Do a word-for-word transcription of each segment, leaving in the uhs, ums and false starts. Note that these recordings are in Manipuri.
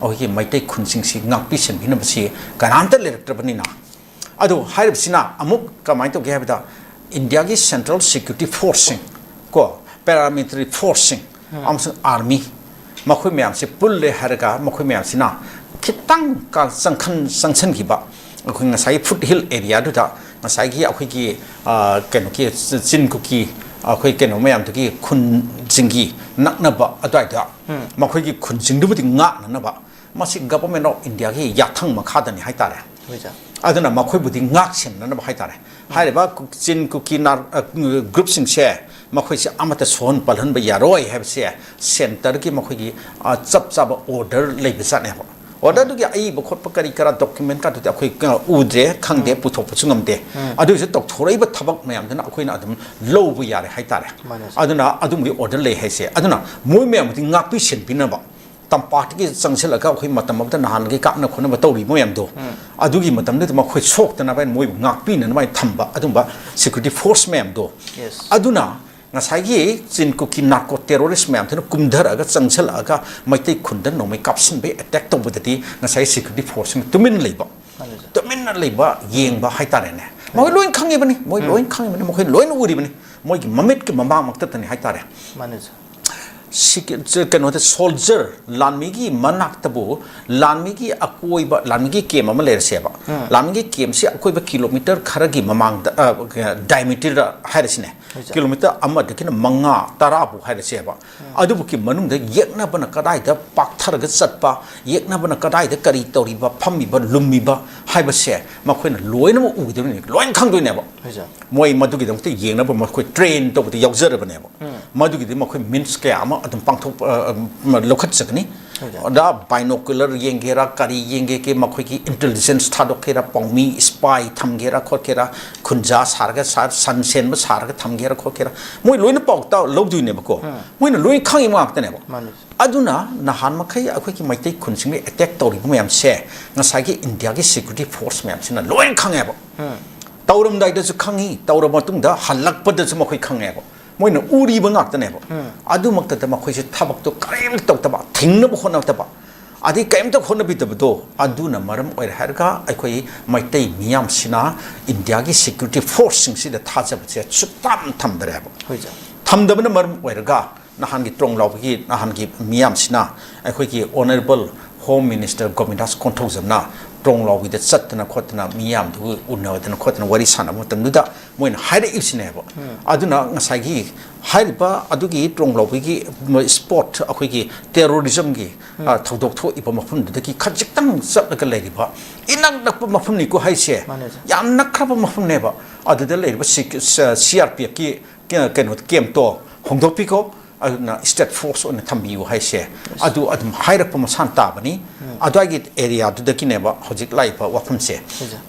ꯑꯩꯈꯣꯏꯒꯤ ꯃꯩꯇꯩ ꯈꯨꯟꯁꯤꯡꯁꯤ ꯉꯥꯛꯄꯤ ꯁꯦꯟꯕꯤꯅꯕꯁꯤ ꯀꯅꯥꯝꯇ ꯂꯩꯔꯛꯇ꯭ꯔꯕꯅꯤꯅ꯫ ꯑꯗꯨ ꯍꯥꯏꯔꯤꯕꯁꯤꯅ ꯑꯃꯨꯛ ꯀꯃꯥꯏꯅ ꯇꯧꯒꯦ ꯍꯥꯏꯕꯗ, ꯏꯟꯗꯤꯌꯥꯒꯤ ꯁꯦꯟꯇ꯭ꯔꯦꯜ ꯁꯦꯀ꯭ꯌꯨꯔꯤꯇꯤ ꯐꯣꯔꯁꯁꯤꯡ, ꯀꯣ, ꯄꯦꯔꯥꯃꯤꯂꯤꯇꯔꯤ ꯐꯣꯔꯁꯁꯤꯡ ꯑꯃꯁꯨꯡ ꯑꯥꯔꯃꯤ, ꯃꯈꯣꯏ ꯃꯌꯥꯝꯁꯤ ꯄꯨꯜꯂꯦ ꯍꯥꯏꯔꯒ ꯃꯈꯣꯏ ꯃꯌꯥꯝꯁꯤꯅ ꯈꯤꯇꯪ ꯀ-, ꯆꯪꯈꯟ-, ꯆꯪꯁꯤꯟꯈꯤꯕ, ꯑꯩꯈꯣꯏ ꯉꯁꯥꯏꯒꯤ ꯐꯨꯠ ꯍꯤꯜ ꯑꯦꯔꯤꯌꯥꯗꯨꯗ ꯉꯁꯥꯏꯒꯤ ꯑꯩꯈꯣꯏꯒꯤ, ꯑ, ꯀꯩꯅꯣꯒꯤ ꯆꯤꯟ ꯀꯨꯀꯤ, ꯑꯩꯈꯣꯏ ꯀꯩꯅꯣ ꯃꯌꯥꯝꯗꯨꯒꯤ ꯈꯨꯟꯁꯤꯡꯒꯤ ꯅꯛꯅꯕ ꯑꯗꯨꯋꯥꯏꯗ ꯃꯈꯣꯏꯒꯤ ꯈꯨꯟꯁꯤꯡꯗꯨꯕꯨꯗꯤ ꯉꯥꯛꯅꯅꯕ, ꯃꯁꯤ Government of Indiaꯒꯤ ꯌꯥꯊꯪ ꯃꯈꯥꯗꯅꯤ ꯍꯥꯏꯇꯥꯔꯦ꯫ ꯍꯣꯏ ꯁꯥꯔ꯫ ꯑꯗꯨꯅ ꯃꯈꯣꯏꯕꯨꯗꯤ ꯉꯥꯛ ꯁꯦꯟꯅꯅꯕ ꯍꯥꯏꯇꯥꯔꯦ꯫ ꯍꯥꯏꯔꯤꯕ ꯀꯨ-, ꯆꯤꯟ ꯀꯨꯀꯤ ꯅꯥꯔ-, ꯑ, ꯒ꯭ꯔꯨꯞꯁꯤꯡꯁꯦ ꯃꯈꯣꯏꯁꯦ ꯑꯃꯠꯇ ꯁꯣꯛꯍꯟ ꯄꯜꯍꯟꯕ ꯌꯥꯔꯣꯏ ꯍꯥꯏꯕꯁꯦ ꯁꯦꯟꯇꯔꯒꯤ ꯃꯈꯣꯏꯒꯤ, ꯑ, ꯆꯞ ꯆꯥꯕ ꯑꯣꯔꯗꯔ ꯂꯩꯕꯖꯥꯠꯅꯦꯕ꯫ ꯑꯣꯔꯗꯔꯗꯨꯒꯤ ꯑꯏꯕ ꯈꯣꯠꯄ ꯀꯔꯤ ꯀꯔꯥ ꯗꯣꯀꯨꯃꯦꯟ ꯀꯥꯗꯨꯗꯤ ꯑꯩꯈꯣꯏ ꯀ-, ꯎꯗ꯭ꯔꯦ, ꯈꯪꯗꯦ, ꯄꯨꯊꯣꯛꯄꯁꯨ ꯉꯝꯗꯦ꯫ ꯑꯗꯨꯒꯤꯁꯨ ꯇꯧꯊꯣꯔꯛꯏꯕ ꯊꯕꯛ ꯃꯌꯥꯝꯗꯨꯅ ꯑꯩꯈꯣꯏꯅ ꯑꯗꯨꯝ ꯂꯧꯕ ꯌꯥꯔꯦ ꯍꯥꯏꯇꯥꯔꯦ꯫ ꯃꯥꯅꯦ ꯁꯥꯔ꯫ ꯑꯗꯨꯅ ꯑꯗꯨꯝꯕꯒꯤ ꯑꯣꯔꯗꯔ ꯂꯩ ꯍꯥꯏꯁꯦ꯫ ꯑꯗꯨꯅ ꯃꯣꯏ ꯃꯌꯥꯝꯕꯨꯗꯤ ꯉꯥꯛꯄꯤ ꯁꯦꯟꯕꯤꯅꯕ ꯇꯝꯄꯥꯛꯇꯒꯤ ꯆꯪꯁꯤꯜꯂꯒ ꯑꯩꯈꯣꯏ ꯃꯇꯝ ꯑꯃꯗ ꯅꯍꯥꯟꯒꯤ ꯀꯥꯞꯅ ꯈꯣꯠꯅꯕ ꯇꯧꯔꯤ ꯃꯌꯥꯝꯗꯣ, ꯑꯗꯨꯒꯤ ꯃꯇꯝꯗꯨꯗ ꯃꯈꯣꯏ ꯁꯣꯛꯇꯅꯕ ꯍꯥꯏꯅ ꯃꯣꯏꯕꯨ ꯉꯥꯛꯄꯤꯅꯅꯕ ꯍꯥꯏꯅ ꯊꯝꯕ ꯑꯗꯨꯝꯕ ꯁꯦꯀ꯭ꯌꯨꯔꯤꯇꯤ ꯐꯣꯔꯁ ꯃꯌꯥꯝꯗꯣ, Yes. ꯑꯗꯨꯅ ꯉꯁꯥꯏꯒꯤ ꯆꯤꯟ ꯀꯨꯀꯤ ꯅꯥꯔꯀꯣ ꯇꯦꯔꯣꯔꯤꯁ ꯃꯌꯥꯝꯗꯨꯅ ꯀꯨꯝꯊꯔꯛꯑꯒ ꯆꯪꯁꯤꯜꯂꯛꯑꯒ ꯃꯩꯇꯩ ꯈꯨꯟꯗ ꯅꯣꯡꯃꯩ ꯀꯥꯞꯁꯤꯟꯕꯒꯤ ꯑꯦꯇꯦꯛ ꯇꯧꯕꯗꯗꯤ ꯉꯁꯥꯏꯒꯤ ꯁꯦꯀ꯭ꯌꯨꯔꯤꯇꯤ ꯐꯣꯔꯁꯁꯤꯡ ꯇꯨꯃꯤꯟꯅ ꯂꯩꯕ, ꯃꯥꯅꯦ ꯁꯥꯔ꯫ ꯇꯨꯃꯤꯟꯅ ꯂꯩꯕ ꯌꯦꯡꯕ ꯍꯥꯏꯇꯥꯔꯦꯅꯦ꯫ ꯃꯈꯣꯏ ꯂꯣꯏ ꯈꯪꯉꯤꯕꯅꯤ, ꯃꯣꯏ ꯂꯣꯏ ꯈꯪꯉꯤꯕꯅꯤ, ꯃꯈꯣꯏ ꯂꯣꯏꯅ ꯎꯔꯤꯕꯅꯤ, ꯃꯣꯏꯒꯤ ꯃꯃꯤꯠꯀꯤ ꯃꯃꯥꯡꯃꯛꯇꯗꯅꯤ ꯍꯥꯏꯇꯥꯔꯦ꯫ ꯃꯥꯅꯦ ꯁꯥꯔ꯫ ꯁꯤ-, ꯀꯩꯅꯣꯗ ꯁꯣꯜꯖꯔ, ꯂꯥꯟꯃꯤꯒꯤ ꯃꯅꯥꯛꯇꯕꯨ, ꯂꯥꯟꯃꯤꯒꯤ ꯑꯀꯣꯏꯕ, ꯂꯥꯟꯃꯤꯒꯤ ꯀꯦꯝ ꯑꯃ ꯂꯩꯔꯁꯦꯕ꯫ ꯂꯥꯟꯃꯤꯒꯤ ꯀꯦꯝꯁꯤ ꯑꯀꯣꯏꯕ ꯀꯤꯂꯣꯃꯤꯇꯔ ꯈꯔꯒꯤ ꯃꯃꯥꯡꯗ, ꯑ, ꯗꯥꯏꯃꯤꯇꯔꯗ ꯍꯥꯏꯔꯁꯤꯅꯦ꯫ ꯍꯣꯏ ꯁꯥꯔ꯫ ꯀꯤꯂꯣꯃꯤꯇꯔ ꯑꯃꯗꯒꯤꯅ ꯃꯉꯥ, ꯇꯔꯥꯕꯨ ꯍꯥꯏꯔꯁꯦꯕ꯫ ꯑꯗꯨꯕꯨꯛꯀꯤ ꯃꯅꯨꯡꯗ ꯌꯦꯛꯅꯕꯅ ꯀꯗꯥꯏꯗ ꯄꯥꯛꯊꯔꯒ ꯆꯠꯄ, ꯌꯦꯛꯅꯕꯅ ꯀꯗꯥꯏꯗ ꯀꯔꯤ ꯇꯧꯔꯤꯕ, ꯐꯝꯃꯤꯕ, ꯂꯨꯝꯃꯤꯕ ꯍꯥꯏꯕꯁꯦ ꯃꯈꯣꯏꯅ ꯂꯣꯏꯅꯃꯛ ꯎꯒꯗꯕꯅꯤ, ꯂꯣꯏꯅ ꯈꯪꯗꯣꯏꯅꯦꯕ꯫ ꯍꯣꯏ ꯁꯥꯔ꯫ ꯃꯣꯏ ꯃꯗꯨꯒꯤꯗꯃꯛꯇ ꯌꯦꯡꯅꯕ ꯃꯈꯣꯏ ꯇ꯭ꯔꯦꯟ ꯇꯧꯕꯗ ꯌꯥꯎꯖꯔꯕꯅꯦꯕ꯫ ꯃꯗꯨꯒꯤꯗꯤ ꯃꯈꯣꯏ ꯃꯤꯟꯁ ꯀꯌꯥ ꯑꯃ ꯑꯗꯨꯝ ꯄꯥꯡꯊꯣꯛꯄ, ꯑ, ꯑ, ꯂꯧꯈꯠꯆꯒꯅꯤ꯫ ꯍꯣꯏ ꯁꯥꯔ꯫ ꯑꯗ ꯕꯥꯏꯅꯣꯀꯨꯂꯔ ꯌꯦꯡꯒꯦꯔꯥ, ꯀꯔꯤ ꯌꯦꯡꯒꯦꯒꯦ, ꯃꯈꯣꯏꯒꯤ ꯏꯟꯇꯦꯂꯤꯖꯦꯟꯁ ꯊꯥꯗꯣꯛꯀꯦꯔꯥ, ꯄꯥꯎꯃꯤ, ꯏꯁꯄꯥꯏ ꯊꯝꯒꯦꯔꯥ ꯈꯣꯠꯀꯦꯔꯥ, ꯈꯨꯟꯖꯥ ꯁꯥꯔꯒ ꯁꯥ-, ꯁꯟ ꯁꯦꯟꯕ ꯁꯥꯔꯒ ꯊꯝꯒꯦꯔꯥ ꯈꯣꯠꯀꯦꯔꯥ, ꯃꯣꯏ ꯂꯣꯏꯅ ꯄꯥꯎ ꯇꯥ-, ꯂꯧꯗꯣꯏꯅꯦꯕꯀꯣ꯫ ꯃꯣꯏꯅ ꯂꯣꯏ ꯈꯪꯉꯤꯕ ꯉꯥꯛꯇꯅꯦꯕ꯫ ꯃꯥꯅꯤ꯫ ꯑꯗꯨꯅ ꯅꯍꯥꯟ ꯃꯈꯩ ꯑꯩꯈꯣꯏꯒꯤ ꯃꯩꯇꯩ ꯈꯨꯟꯁꯤꯡꯗ ꯑꯦꯇꯦꯛ ꯇꯧꯔꯤꯕ ꯃꯌꯥꯝꯁꯦ ꯉꯁꯥꯏꯒꯤ ꯏꯟꯗꯤꯌꯥꯒꯤ ꯁꯦꯀ꯭ꯌꯨꯔꯤꯇꯤ ꯐꯣꯔꯁ ꯃꯌꯥꯝꯁꯤꯅ ꯂꯣꯏꯅ ꯈꯪꯉꯦꯕ꯫ ꯇꯧꯔꯝꯗꯥꯏꯗꯁꯨ ꯈꯪꯉꯤ, ꯇꯧꯔꯕ ꯃꯇꯨꯡꯗ ꯍꯜꯂꯛꯄꯗꯁꯨ ꯃꯈꯣꯏ ꯈꯪꯉꯦꯕ꯫ ꯃꯣꯏꯅ ꯎꯔꯤꯕ ꯉꯥꯛꯇꯅꯦꯕ꯫ ꯑꯗꯨꯃꯛꯇꯗ ꯃꯈꯣꯏꯁꯦ ꯊꯕꯛꯇꯣ ꯀꯔꯤꯝꯇ ꯇꯧꯗꯕ, ꯊꯤꯡꯅꯕ ꯍꯣꯠꯅꯗꯕ, ꯑꯗꯩ ꯀꯔꯤꯝꯇ ꯍꯣꯠꯅꯕꯤꯗꯕꯗꯣ, ꯑꯗꯨꯅ ꯃꯔꯝ ꯑꯣꯏꯔꯦ ꯍꯥꯏꯔꯒ ꯑꯩꯈꯣꯏ ꯃꯩꯇꯩ ꯃꯤꯌꯥꯝꯁꯤꯅ ꯏꯟꯗꯤꯌꯥꯒꯤ ꯁꯦꯀ꯭ꯌꯨꯔꯤꯇꯤ ꯐꯣꯔꯁꯁꯤꯡꯁꯤꯗ ꯊꯥꯖꯕꯁꯦ ꯁꯨꯛꯊꯝ ꯊꯝꯗ꯭ꯔꯦꯕ꯫ ꯍꯣꯏ ꯁꯥꯔ꯫ ꯊꯝꯗꯕꯅ ꯃꯔꯝ ꯑꯣꯏꯔꯒ ꯅꯍꯥꯟꯒꯤ ꯇ꯭ꯔꯣꯡ ꯂꯥꯎꯕꯒꯤ ꯅꯍꯥꯟꯒꯤ ꯃꯤꯌꯥꯝꯁꯤꯅ ꯑꯩꯈꯣꯏꯒꯤ ꯑꯣꯅꯔꯦꯕꯜ ꯍꯣꯝ ꯃꯤꯅꯤꯁꯇꯔ ꯒꯣꯕꯤꯟꯗꯥꯁ ꯀꯣꯟꯊꯧꯖꯝꯅ ꯇ꯭ꯔꯣꯡ ꯂꯥꯎꯕꯤꯗ ꯆꯠꯇꯅ ꯈꯣꯠꯇꯅ ꯃꯤꯌꯥꯝꯗꯨ ꯎꯅꯗꯅ ꯈꯣꯠꯇꯅ ꯋꯥꯔꯤ ꯁꯥꯟꯅꯕ ꯃꯇꯝꯗꯨꯗ ꯃꯣꯏꯅ ꯍꯥꯏꯔꯛꯏꯕꯁꯤꯅꯦꯕ꯫ ꯑꯗꯨꯅ ꯉꯁꯥꯏꯒꯤ ꯍꯥꯏꯔꯤꯕ ꯑꯗꯨꯒꯤ ꯇ꯭ꯔꯣꯡ ꯂꯥꯎꯕꯤꯒꯤ ꯏꯁꯄꯣꯠ ꯑꯩꯈꯣꯏꯒꯤ ꯇꯦꯔꯣꯔꯤꯖꯝꯒꯤ ꯑ, ꯊꯧꯗꯣꯛ ꯊꯣꯛꯏꯕ ꯃꯐꯝꯗꯨꯗꯒꯤ ꯈꯖꯤꯛꯇꯪ ꯆꯠꯂꯒ ꯂꯩꯔꯤꯕ ꯏꯅꯛ ꯅꯛꯄ ꯃꯐꯝꯅꯤꯀꯣ ꯍꯥꯏꯁꯦ꯫ ꯃꯥꯅꯦ, ꯁꯥꯔ꯫ ꯌꯥꯝ ꯅꯛꯈ꯭ꯔꯕ ꯃꯐꯝꯅꯦꯕ꯫ ꯑꯗꯨꯗ ꯂꯩꯔꯤꯕ ꯁꯤ ꯑꯥꯔ ꯄꯤ ꯑꯦꯐꯀꯤ ꯀꯩꯅꯣ ꯀꯦꯝꯇꯣ ꯍꯣꯡꯗꯣꯛꯄꯤꯈꯣ, ꯑꯗꯨꯅ ꯁ꯭ꯇꯦꯠ ꯐꯣꯔꯁ ꯑꯣꯏꯅ ꯊꯝꯕꯤꯌꯨ ꯍꯥꯏꯁꯦ꯫ ꯑꯗꯨ ꯑꯗꯨꯝ ꯍꯥꯏꯔꯛꯄ ꯃꯁꯥꯅ ꯇꯥꯕꯅꯤ꯫ ꯑꯗꯨꯋꯥꯏꯒꯤ ꯑꯦꯔꯤꯌꯥꯗꯨꯗꯒꯤꯅꯦꯕ ꯍꯧꯖꯤꯛ ꯂꯥꯛꯏꯕ ꯋꯥꯐꯝꯁꯦ꯫ ꯍꯣꯏ, ꯁꯥꯔ꯫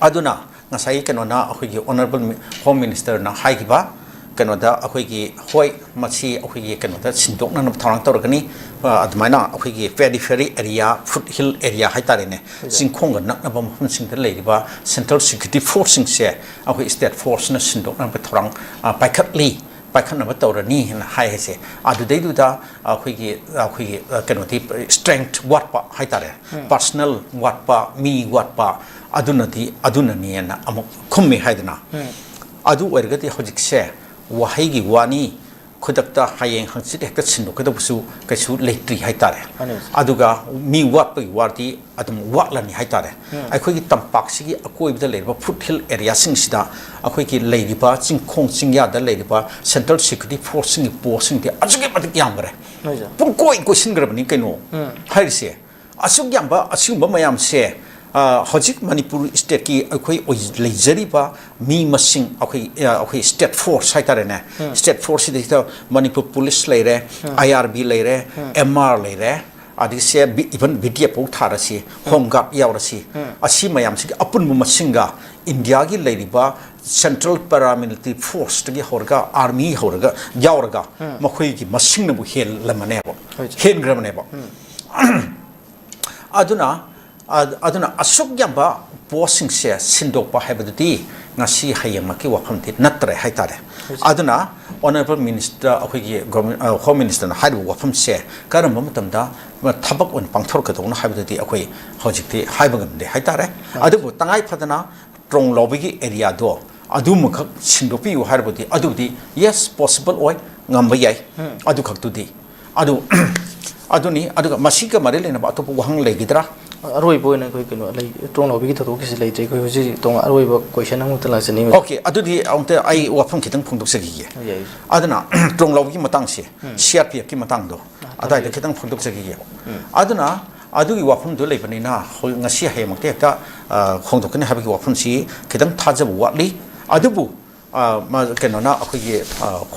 ꯑꯗꯨꯅ ꯉꯁꯥꯏꯒꯤ ꯀꯩꯅꯣꯅ ꯑꯩꯈꯣꯏꯒꯤ ꯑꯣꯅꯔꯦꯕꯜ ꯍꯣꯝ ꯃꯤꯅꯤꯁꯇꯔꯅ ꯍꯥꯏꯈꯤꯕ ꯀꯩꯅꯣꯗ ꯑꯩꯈꯣꯏꯒꯤ, ꯍꯣꯏ, ꯃꯁꯤ ꯑꯩꯈꯣꯏꯒꯤ ꯀꯩꯅꯣꯗ ꯁꯤꯟꯗꯣꯛꯅꯅꯕ ꯊꯧꯔꯥꯡ ꯇꯧꯔꯒꯅꯤ꯫ ꯑ, ꯑꯗꯨꯃꯥꯏꯅ ꯑꯩꯈꯣꯏꯒꯤ ꯄꯦꯔꯤꯐꯦꯔꯤ ꯑꯦꯔꯤꯌꯥ, ꯐꯨꯠ ꯍꯤꯜ ꯑꯦꯔꯤꯌꯥ ꯍꯥꯏꯇꯥꯔꯦꯅꯦ, ꯆꯤꯡꯈꯣꯡꯒ ꯅꯛꯅꯕ ꯃꯐꯝꯁꯤꯡꯗ ꯂꯩꯔꯤꯕ ꯁꯦꯟꯇ꯭ꯔꯦꯜ ꯁꯦꯀ꯭ꯌꯨꯔꯤꯇꯤ ꯐꯣꯔꯁꯁꯤꯡꯁꯦ ꯑꯩꯈꯣꯏ ꯁ꯭ꯇꯦꯠ ꯐꯣꯔꯁꯅ ꯁꯤꯟꯗꯣꯛꯅꯕ ꯊꯧꯔꯥꯡ, ꯑ, ꯄꯥꯏꯈꯠꯂꯤ, ꯄꯥꯏꯈꯠꯅꯕ ꯇꯧꯔꯅꯤ ꯍꯥꯏꯅ ꯍꯥꯏ ꯍꯥꯏꯁꯦ꯫ ꯑꯗꯨꯗꯩꯗꯨꯗ ꯑꯩꯈꯣꯏꯒꯤ, ꯑꯩꯈꯣꯏꯒꯤ, ꯑ, ꯀꯩꯅꯣꯗꯤ, ꯁ꯭ꯇ꯭ꯔꯦꯡꯊ ꯋꯥꯠꯄ ꯍꯥꯏꯇꯥꯔꯦ, ꯄꯥꯔꯁꯅꯦꯜ ꯋꯥꯠꯄ, ꯃꯤ ꯋꯥꯠꯄ, ꯑꯗꯨꯅꯗꯤ, ꯑꯗꯨꯅꯅꯦꯅ ꯑꯃꯨꯛ ꯈꯨꯝꯃꯤ ꯍꯥꯏꯗꯅ꯫ ꯑꯗꯨ ꯑꯣꯏꯔꯒꯗꯤ ꯍꯧꯖꯤꯛꯁꯦ ꯋꯥꯍꯩꯒꯤ ꯋꯥꯅꯤ, ꯈꯨꯗꯛꯇ ꯍꯌꯦꯡ ꯍꯪꯆꯤꯠ ꯍꯦꯛꯇ ꯁꯤꯟꯗꯣꯛꯀꯗꯕꯁꯨ ꯀꯩꯁꯨ ꯂꯩꯇ꯭ꯔꯤ ꯍꯥꯏꯇꯥꯔꯦ꯫ ꯃꯥꯅꯦ, ꯁꯥꯔ꯫ ꯑꯗꯨꯒ ꯃꯤ ꯋꯥꯠꯄꯒꯤ ꯋꯥꯗꯤ ꯑꯗꯨꯝ ꯋꯥꯠꯂꯅꯤ ꯍꯥꯏꯇꯥꯔꯦ꯫ ꯑꯩꯈꯣꯏꯒꯤ ꯇꯝꯄꯥꯛꯁꯤꯒꯤ ꯑꯀꯣꯏꯕꯗ ꯂꯩꯔꯤꯕ ꯐꯨꯠ ꯍꯤꯜ ꯑꯦꯔꯤꯌꯥꯁꯤꯡꯁꯤꯗ ꯑꯩꯈꯣꯏꯒꯤ ꯂꯩꯔꯤꯕ ꯆꯤꯡꯈꯣꯡ ꯆꯤꯡꯌꯥꯗ ꯂꯩꯔꯤꯕ ꯁꯦꯟꯇ꯭ꯔꯦꯜ ꯁꯦꯀ꯭ꯌꯨꯔꯤꯇꯤ ꯐꯣꯔꯁꯁꯤꯡꯒꯤ ꯄꯣꯁꯁꯤꯡꯗꯤ ꯑꯗꯨꯛꯀꯤ ꯃꯇꯤꯛ ꯌꯥꯝꯈ꯭ꯔꯦ꯫ ꯍꯣꯏ, ꯁꯥꯔ꯫ ꯄꯨꯡꯀꯣꯏ ꯀꯣꯏꯁꯤꯟꯈ꯭ꯔꯕꯅꯤ ꯀꯩꯅꯣ ꯍꯥꯏꯔꯤꯁꯦ꯫ ꯑꯁꯨꯛ ꯌꯥꯝꯕ ꯑꯁꯤꯒꯨꯝꯕ ꯃꯌꯥꯝꯁꯦ, ꯑ, ꯍꯧꯖꯤꯛ ꯃꯅꯤꯄꯨꯔ ꯁ꯭ꯇꯦꯠꯀꯤ ꯑꯩꯈꯣꯏ ꯑꯣꯏ-, ꯂꯩꯖꯔꯤꯕ ꯃꯤ ꯃꯁꯤꯡ, ꯑꯩꯈꯣꯏ, ꯑ, ꯑꯩꯈꯣꯏ ꯁ꯭ꯇꯦꯠ ꯐꯣꯔꯁ ꯍꯥꯏꯇꯥꯔꯦꯅꯦ, ꯁ꯭ꯇꯦꯠ ꯐꯣꯔꯁꯁꯤꯗꯩꯁꯤꯗ ꯃꯅꯤꯄꯨꯔ ꯄꯨꯂꯤꯁ ꯂꯩꯔꯦ, ꯑꯥꯏ ꯑꯥꯔ ꯕꯤ ꯂꯩꯔꯦ, ꯑꯦꯝ ꯑꯥꯔ ꯂꯩꯔꯦ, ꯑꯗꯒꯤ ꯁꯦ ꯕꯤ-, ꯏꯚꯟ ꯕꯤ ꯇꯤ ꯑꯦꯐ ꯐꯥꯎ ꯊꯥꯔꯁꯤ, ꯍꯣꯝ ꯒꯥꯔꯗ ꯌꯥꯎꯔꯁꯤ, ꯑꯁꯤ ꯃꯌꯥꯝꯁꯤꯒꯤ ꯑꯄꯨꯟꯕ ꯃꯁꯤꯡꯒ ꯏꯟꯗꯤꯌꯥꯒꯤ ꯂꯩꯔꯤꯕ ꯁꯦꯟꯇ꯭ꯔꯦꯜ ꯄꯦꯔꯥꯃꯤꯂꯤꯇꯔꯤ ꯐꯣꯔꯁꯇꯒꯤ ꯍꯧꯔꯒ, ꯑꯥꯔꯃꯤ ꯍꯧꯔꯒ, ꯌꯥꯎꯔꯒ ꯃꯈꯣꯏꯒꯤ ꯃꯁꯤꯡꯅꯕꯨ ꯍꯦꯜꯂꯝꯃꯅꯦꯕ, ꯍꯣꯏ, ꯁꯥꯔ꯫ ꯍꯦꯟꯈ꯭ꯔꯕꯅꯦꯕ꯫ ꯑꯗꯨꯅ, ꯑ-, ꯑꯗꯨꯅ ꯑꯁꯨꯛ ꯌꯥꯝꯕ ꯄꯣꯁꯁꯤꯡꯁꯦ ꯁꯤꯟꯗꯣꯛꯄ ꯍꯥꯏꯕꯗꯨꯗꯤ ꯉꯁꯤ ꯍꯌꯦꯡꯃꯛꯀꯤ ꯋꯥꯐꯝꯗꯤ ꯅꯠꯇ꯭ꯔꯦ ꯍꯥꯏꯇꯥꯔꯦ꯫ ꯑꯗꯨꯅ Honourable Minister, ꯑꯩꯈꯣꯏꯒꯤ Government, ꯑ, Home Minister ꯅ ꯍꯥꯏꯔꯤꯕ ꯋꯥꯐꯝꯁꯦ ꯀꯔꯝꯕ ꯃꯇꯝꯗ ꯊꯕꯛ ꯑꯣꯏꯅ ꯄꯥꯡꯊꯣꯔꯛꯀꯗꯧꯕꯅꯣ ꯍꯥꯏꯕꯗꯨꯗꯤ ꯑꯩꯈꯣꯏ ꯍꯧꯖꯤꯛꯇꯤ ꯍꯥꯏꯕ ꯉꯝꯗꯦ ꯍꯥꯏꯇꯥꯔꯦ꯫ ꯑꯗꯨꯕꯨ ꯇꯉꯥꯏ ꯐꯗꯅ ꯇ꯭ꯔꯣꯡ ꯂꯥꯎꯕꯤꯒꯤ area ꯗꯣ ꯑꯗꯨꯃꯈꯛ ꯁꯤꯟꯗꯣꯛꯄꯤꯌꯨ ꯍꯥꯏꯔꯕꯗꯤ, ꯑꯗꯨꯕꯨꯗꯤ yes, possible ꯑꯣꯏ, ꯉꯝꯕ ꯌꯥꯏ꯫ ꯑꯗꯨꯈꯛꯇꯨꯗꯤ꯫ ꯑꯗꯨ, ꯑꯗꯨꯅꯤ꯫ ꯑꯗꯨꯒ ꯃꯁꯤꯒ ꯃꯔꯤ ꯂꯩꯅꯕ ꯑꯇꯣꯞꯄ ꯋꯥꯍꯪ ꯂꯩꯈꯤꯗ꯭ꯔꯥ? ꯑꯔꯣꯏꯕ ꯑꯣꯏꯅ ꯑꯩꯈꯣꯏ ꯀꯩꯅꯣ ꯂꯩ, ꯇ꯭ꯔꯣꯡ ꯂꯥꯎꯕꯤꯒꯤ ꯊꯧꯗꯣꯛꯀꯤꯁꯤ ꯂꯩꯇ꯭ꯔꯦ꯫ ꯑꯩꯈꯣꯏ ꯍꯧꯖꯤꯛ ꯇꯣꯡ-, ꯑꯔꯣꯏꯕ question ꯑꯃꯨꯛꯇ ꯂꯥꯛꯆꯅꯤꯡꯕ꯫ Okay, ꯑꯗꯨꯗꯤ ꯑꯃꯨꯛꯇ ꯑꯩ ꯋꯥꯐꯝ ꯈꯤꯇꯪ ꯐꯣꯡꯗꯣꯛꯆꯈꯤꯒꯦ꯫ ꯌꯥꯏ꯫ ꯑꯗꯨꯅ ꯇ꯭ꯔꯣꯡ ꯂꯥꯎꯕꯤꯒꯤ ꯃꯇꯥꯡꯁꯦ, ꯎꯝ꯫ C R P F ꯀꯤ ꯃꯇꯥꯡꯗꯣ, ꯑꯥ, ꯑꯗꯨꯋꯥꯏꯗ ꯊꯝꯕꯤꯌꯨ꯫ ꯈꯤꯇꯪ ꯐꯣꯡꯗꯣꯛꯆꯈꯤꯒꯦ꯫ ꯎꯝ꯫ ꯑꯗꯨꯅ ꯑꯗꯨꯒꯤ ꯋꯥꯐꯝꯗꯨ ꯂꯩꯕꯅꯤꯅ, ꯍꯣꯏ, ꯉꯁꯤ ꯍꯌꯦꯡꯃꯛꯇꯤ ꯍꯦꯛꯇ, ꯑ, ꯍꯣꯡꯗꯣꯛꯀꯅꯤ ꯍꯥꯏꯕꯒꯤ ꯋꯥꯐꯝꯁꯤ ꯈꯤꯇꯪ ꯊꯥꯖꯕ ꯋꯥꯠꯂꯤ꯫ ꯑꯗꯨꯕꯨ, ꯑ, ꯃ-, ꯀꯩꯅꯣꯅ, ꯑꯩꯈꯣꯏꯒꯤ, ꯑ,